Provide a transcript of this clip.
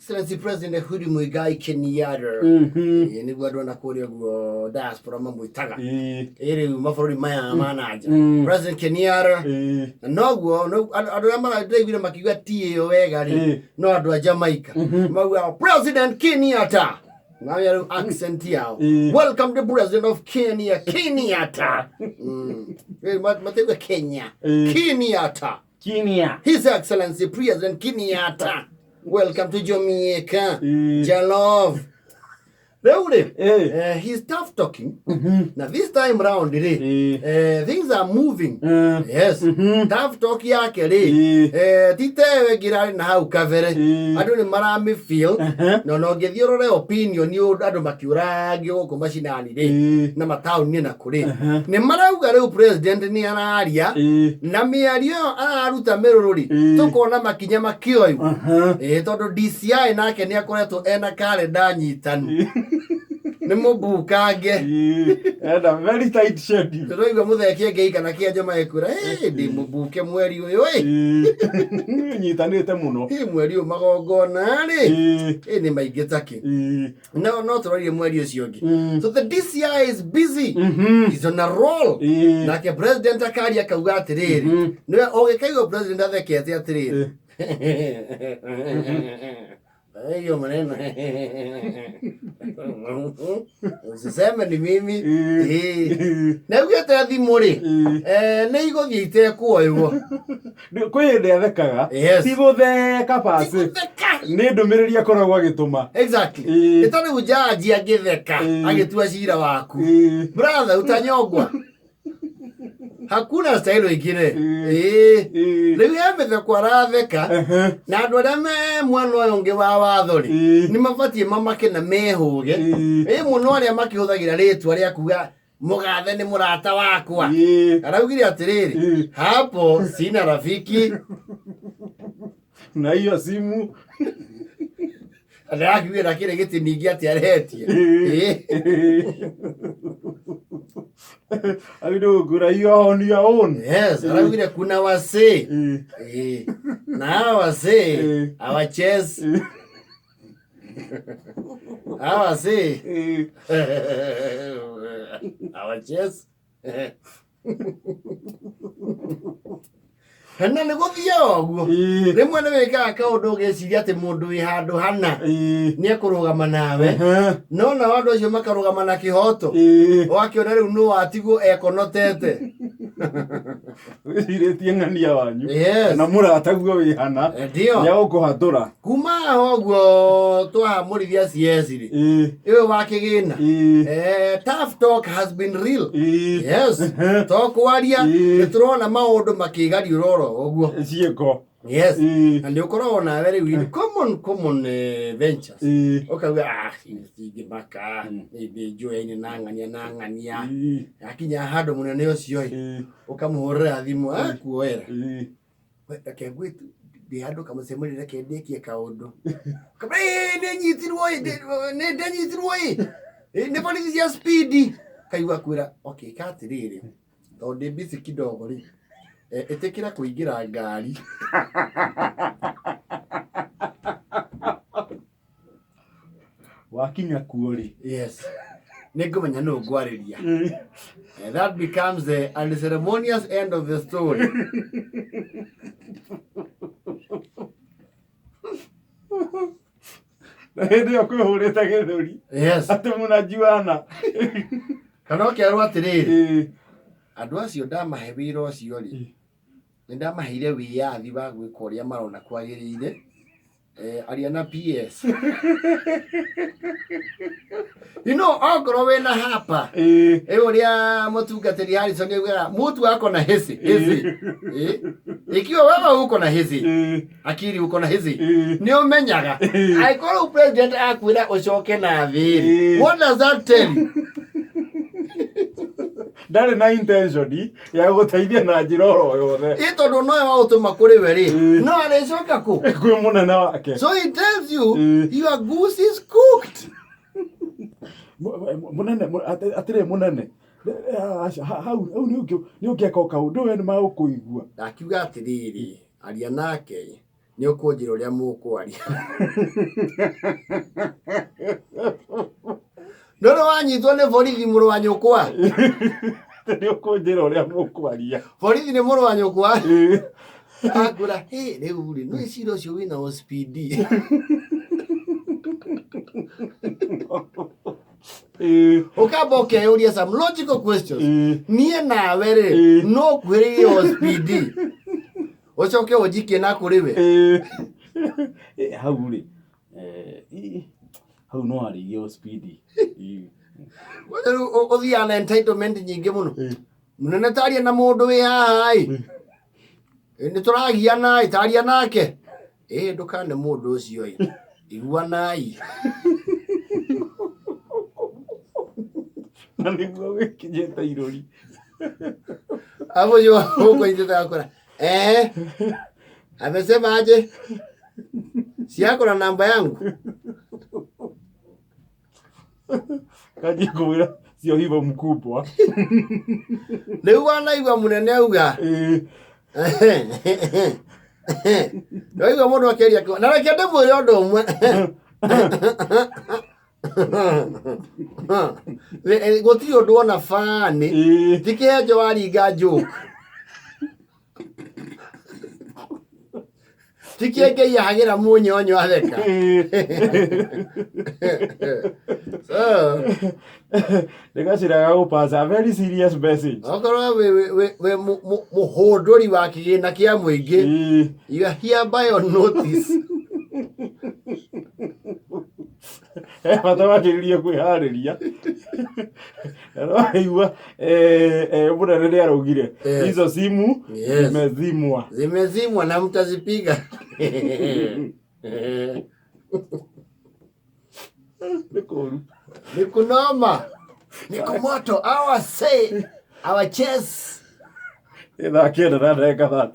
Excellency President Uhuru Muigai Kenyatta. Ĩĩ, nĩguo andũ ana kũrĩa ũguo diaspora mamwĩtaga. Ĩĩ rĩu mabũrũri maya ma nanja. President Kenyatta. Na noguo andũ arĩa maraiguire makiuga ti ĩyo wega rĩ, no andũ a Jamaica. Maugaga President Kenyatta. Nayo rĩu accent yao. Welcome the President of Kenya, Kenyatta. Rĩu matiuga Kenya. Kenyatta. Kinia. His Excellency President Kenyatta. Welcome to Jamaica. Jalove. Rĩu rĩ, he's tough talking. Na this time round rĩ, things are moving. Yes. Tough talk yake rĩ, ti tewe ngirarĩ na hau kabere. Andũ nĩ maramĩ feel. Na ona ũngĩthiĩ ũrore opinion andũ makĩũragio gũkũ macinani rĩ, na mataũni-inĩ na kũrĩ. Nĩ marauga rĩu president nĩ araria na mĩario ĩyo araruta mĩrũrũ rĩ, tũkona makinya makĩoywo. Ĩĩ tondũ DCI nake nĩ akoretwo ena karenda nyitanu. Nĩ mũmbukange. Enda very tight schedule. Tũraigua mũthee Kĩengei kana Kĩanjo magĩkwĩra, "Ĩ, ndĩ mũmbuke mweri ũyũ ĩ." Nyitanĩte mũno. Ĩ, mweri ũyũ magongona rĩ, ĩ nĩ maingĩ takĩ. No no tũrorie mweri ũcio ũngĩ. So the DCI is busy. He's on a roll. Nake president akaria akauga atĩrĩrĩ, nĩwe ũgĩkaigua president athekete atĩrĩrĩ. Hiyo maneno. Usiseme ni mimi. Na augĩte thimũ rĩ, nĩ igũthiĩ itekuoywo. Kwĩ hĩndĩ athekaga. Yes. Ti gũtheka basi. Gũtheka. Nĩ ndũmĩrĩri akoragwo agĩtũma. Exactly. Nĩ ta rĩu jaji angĩtheka agĩtua cira waku. Brother, utanyongwa. Hakuna style ingine. Rĩu he mĩtheko aratheka na andũ arĩa me mwena ũyũ ũngĩ wa watho rĩ, nĩ mabatiĩ mamake na mehũge. Ĩ mũno arĩa makĩhũthagĩra rĩtwa rĩa kuga mũgathe nĩ mũrata wakwa. Araugire atĩrĩrĩ, hapo sina rafiki. Na hiyo simu. Ndĩrakiugĩra kĩrĩ gĩtĩ ningĩ atĩ aretie. Agĩndũgũra you are on your own. Yes, araugire kuna wasee. Na hawa wasee hawachezi. Hawa wasee hawachezi. Na nĩ gũthiaga ũguo. Rĩmwe nĩ wĩkaga kaũndũ ũgeciria atĩ mũndũ wĩ handũ hana nĩ ekũrũgama nawe, no nao andũ acio makarũgama na kĩhoto. Ũgakĩona rĩu nũ watigwo ekonotete. Wĩcirĩtie ng'ania wanyu. Yes. Na mũrataguo wĩ hana. Ndio. Nĩ egũkũhatũra. Kuma haha ũguo twahamũrithia CS rĩ, ĩyo wa kĩgĩna. Tough talk has been real. Yes. To kwaria nĩ tũrona maũndũ makĩgariũra oro ũguo. Ciĩko. Yes. Na nĩ ũkoragwo nawe rĩu in common common ventures. Ũkauga ah ingĩmaka nĩ njũyaine na ng'ania na ng'ania. Akinya handũ mũnene ũcio ĩ, ũkamũhũrĩra thimũ akuoera. Reke ngwĩtu ndĩ handũ kamũcemanio reke ndĩkie kaũndũ. Ĩĩ nĩ nyitirwo ĩ, nĩ ndanyitirwo ĩ. Nĩ borithi cia speed. Kaigua kwĩra okay ka atĩrĩrĩ tondũ ndĩ busy kidogo rĩ, ĩtĩkĩra kũingĩra ngari. Wakinya kuo rĩ. Yes. Nĩ ngũmenya nũ ngwarĩria. And that becomes the unceremonious end of the story. Na hĩndĩ ĩyo kwĩhũrĩte gĩthũri. Yes. Atĩ mũnajuana. Kana ũkerwo atĩrĩrĩ, andũ acio ndamahe wĩra ũcio rĩ, nĩ ndamaheire wĩyathi wa gwĩka ũrĩa marona kwagĩrĩire. Aria na PS. You know, okorwo wĩna hapa ĩ ũrĩa mũtungatĩri Harrison augaga mutu ako na hisi hisi. Ikiwa wewe uko na hisi, akili uko na hisi, nĩ ũmenyaga angĩkorwo president akwĩra ũcoke na thĩ rĩ, what does that tell you? Ndarĩ na intention ya gũteithia na njĩra oro yothe. Ĩ tondũ nowe wagũtũma kũrĩ we rĩ, no arĩcoka kũ? Kwĩ mũnene wake. So he tells you, your goose is cooked. Mũnene, atĩrĩ mũnene, aca, hau hau nĩ ũngĩeka o kaũndũ we nĩ magũkũigua. Ndakiuga atĩrĩrĩ, aria nake. Nĩ ũkũnjĩra ũrĩa mũkwaria. Ndũrĩ wanyitwo nĩ borithi mũrũ wa nyũkwa. Nĩ ũkũnjĩra ũrĩa mũkwaria. Borithi nĩ mũrũ wa nyũkwa. Akũra, hĩ rĩu rĩ, nĩ cira ũcio wĩna OCPD. Ũkamba ũkeyũria some logical questions. Niĩ nawe rĩ, no kuhĩrĩirie OCPD. Ũcoke ũnjikie na kũrĩ we. Hau rĩ, hau no arĩirie o speed. Kwanza rĩu ũthiaga na entitlement nyingĩ mũno. Mũnene taria na mũndũ wĩ haha ĩ. Nĩ tũragiana ĩ, taria nake. Ĩ ndũkane mũndũ ũcio ĩ. Iguanai. Na nĩguo wĩkinyĩte irũri. Hapo juu huko nje akora. Eh. Amesema aje? Si yako na namba yangu. Kanjie kũmwĩra sio hivyo mkubwa. Rĩu wanaigua mũnene auga. Waigua mũndũ akĩaria na reke ndĩmwĩre ũndũ ũmwe. Gũtirĩ ũndũ ona bani. Ti kĩhenjo waringa joke. Ti kĩengei ahagĩra mũnyonyo atheka. So, Nĩ gacĩra ga gũpass a very serious message. Okorwo wĩ mũhũndũri wa kĩgĩna kĩa mũingĩ, you are hereby on notice. He bata wanjĩrĩrie kwĩharĩria. Na no waigua mũnene nĩ araugire hizo simu zimezimwa. Zimezimwa na mtazipiga. Nĩ kũru. Ni kunoma. Ni kumoto. Our say, our chess. Nĩ thaa 9 na ndagĩka 30.